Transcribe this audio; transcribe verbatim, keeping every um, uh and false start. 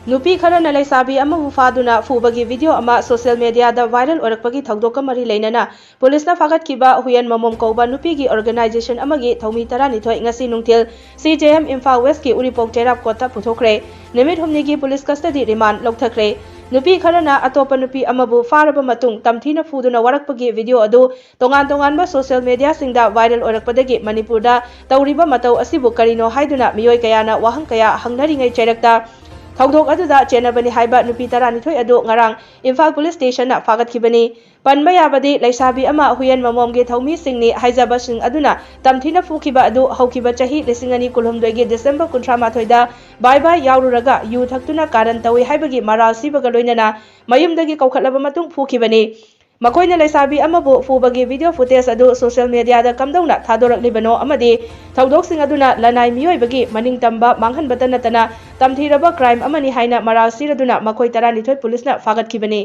ꯅꯨꯄꯤ ꯈꯔꯅ ꯂꯩꯁꯥꯕꯤ ꯑꯃꯕꯨ ꯐꯥꯗꯨꯅ ꯐꯨꯕꯒꯤ ꯚꯤꯗꯤꯑꯣ ꯑꯃ ꯁꯣꯁꯤꯌꯦꯜ ꯃꯤꯗꯤꯌꯥꯗ ꯚꯥꯏꯔꯦꯜ ꯑꯣꯏꯔꯛꯄꯒꯤ ꯊꯧꯗꯣꯛꯀ ꯃꯔꯤ ꯂꯩꯅꯅ ꯄꯨꯂꯤꯁꯅ ꯐꯥꯒꯠꯈꯤꯕ ꯍꯨꯌꯦꯟ ꯃꯃꯣꯝ ꯀꯧꯕ ꯅꯨꯄꯤꯒꯤ ꯑꯣꯔꯒꯅꯥꯏꯖꯦꯁꯟ ꯑꯃꯒꯤ ꯊꯧꯃꯤ ꯇꯔꯥꯅꯤꯊꯣꯏ ꯉꯁꯤ ꯅꯨꯡꯊꯤꯜ ꯁꯤ ꯖꯦ ꯑꯦꯝ ꯏꯝꯐꯥꯜ ꯋꯦꯁꯀꯤ ꯎꯔꯤꯄꯣꯛ ꯆꯩꯔꯥꯞ ꯀꯣꯔꯠꯇ ꯄꯨꯊꯣꯛꯈ꯭ꯔꯦ꯫ ꯅꯨꯃꯤꯠ ꯍꯨꯝꯅꯤꯒꯤ ꯄꯨꯂꯤꯁ ꯀꯁꯇꯗꯤ ꯔꯤꯃꯥꯟ ꯂꯧꯊꯈ꯭ꯔꯦ꯫ ꯅꯨꯄꯤ ꯈꯔꯅ ꯑꯇꯣꯞꯄ ꯅꯨꯄꯤ ꯑꯃꯕꯨ ꯐꯥꯔꯕ ꯃꯇꯨꯡ ꯇꯝꯊꯤꯅ ꯐꯨꯗꯨꯅ ꯋꯥꯔꯛꯄꯒꯤ ꯚꯤꯗꯤꯑꯣ ꯑꯗꯨ ꯇꯣꯉꯥꯟ ꯇꯣꯉꯥꯟꯕ ꯁꯣꯁꯤꯌꯦꯜ ꯃꯤꯗꯤꯌꯥꯁꯤꯡꯗ ꯚꯥꯏꯔꯦꯜ ꯑꯣꯏꯔꯛꯄꯗꯒꯤ ꯃꯅꯤꯄꯨꯔꯗ ꯇꯧꯔꯤꯕ ꯃꯇꯧ ꯑꯁꯤꯕꯨ ꯀꯔꯤꯅꯣ ꯍꯥꯏꯗꯨꯅ ꯃꯤꯑꯣꯏ ꯀꯌꯥꯅ ꯋꯥꯍꯪ ꯀꯌꯥ ꯍꯪꯅꯔꯤꯉꯩ ꯆꯩꯔꯛꯇ ꯊꯧꯗꯣꯛ ꯑꯗꯨꯗ ꯆꯦꯟꯅꯕꯅꯤ ꯍꯥꯏꯕ ꯅꯨꯄꯤ ꯇꯔꯥꯅꯤꯊꯣꯏ ꯑꯗꯨ ꯉꯔꯥꯡ ꯏꯝꯐꯥꯜ ꯄꯨꯂꯤꯁ ꯁ꯭ꯇꯦꯁꯟꯅ ꯐꯥꯒꯠꯈꯤꯕꯅꯤ꯫ ꯄꯟꯕ ꯌꯥꯕꯗꯤ ꯂꯩꯁꯥꯕꯤ ꯑꯃ ꯍꯨꯌꯦꯟ ꯃꯃꯣꯝꯒꯤ ꯊꯧꯃꯤꯁꯤꯡꯅꯤ ꯍꯥꯏꯖꯕꯁꯤꯡ ꯑꯗꯨꯅ ꯇꯝꯊꯤꯅ ꯐꯨꯈꯤꯕ ꯑꯗꯨ ꯍꯧꯈꯤꯕ ꯆꯍꯤ ꯂꯤꯁꯤꯡ ꯑꯅꯤ ꯀꯨꯟꯍꯨꯝꯗꯣꯏꯒꯤ ꯗꯤꯁꯦꯝꯕꯔ ꯀꯨꯟꯊ꯭ꯔꯥ ꯃꯥꯊꯣꯏꯗ ꯕꯥꯏ ꯕꯥꯏ ꯌꯥꯎꯔꯨꯔꯒ ꯌꯨ ꯊꯛꯇꯨꯅ ꯀꯥꯔꯟ ꯇꯧꯏ ꯍꯥꯏꯕꯒꯤ ꯃꯔꯥꯜ ꯁꯤꯕꯒ ꯂꯣꯏꯅꯅ ꯃꯌꯨꯝꯗꯒꯤ ꯀꯧꯈꯠꯂꯕ ꯃꯇꯨꯡ ꯐꯨꯈꯤꯕꯅꯤ꯫ ꯃꯈꯣꯏꯅ ꯂꯩꯁꯥꯕꯤ ꯑꯃꯕꯨ ꯐꯨꯕꯒꯤ ꯚꯤꯗꯤꯑꯣ ꯐꯨꯇꯦꯖ ꯑꯗꯨ ꯁꯣꯁꯤꯌꯦꯜ ꯃꯤꯗꯤꯌꯥꯗ ꯀꯝꯗꯧꯅ ꯊꯥꯗꯣꯔꯛꯂꯤꯕꯅꯣ ꯑꯃꯗꯤ ꯊꯧꯗꯣꯛꯁꯤꯡ ꯑꯗꯨꯅ ꯂꯅꯥꯏ ꯃꯤꯑꯣꯏꯕꯒꯤ ꯃꯅꯤꯡ ꯇꯝꯕ ꯃꯥꯡꯍꯟꯕꯇ ꯅꯠꯇꯅ ꯇꯝꯊꯤꯔꯕ ꯀ꯭ꯔꯥꯏꯝ ꯑꯃꯅꯤ ꯍꯥꯏꯅ ꯃꯔꯥꯜ ꯁꯤꯔꯗꯨꯅ ꯃꯈꯣꯏ ꯇꯔꯥꯅꯤꯊꯣꯏ ꯄꯨꯂꯤꯁꯅ ꯐꯥꯒꯠꯈꯤꯕꯅꯤ꯫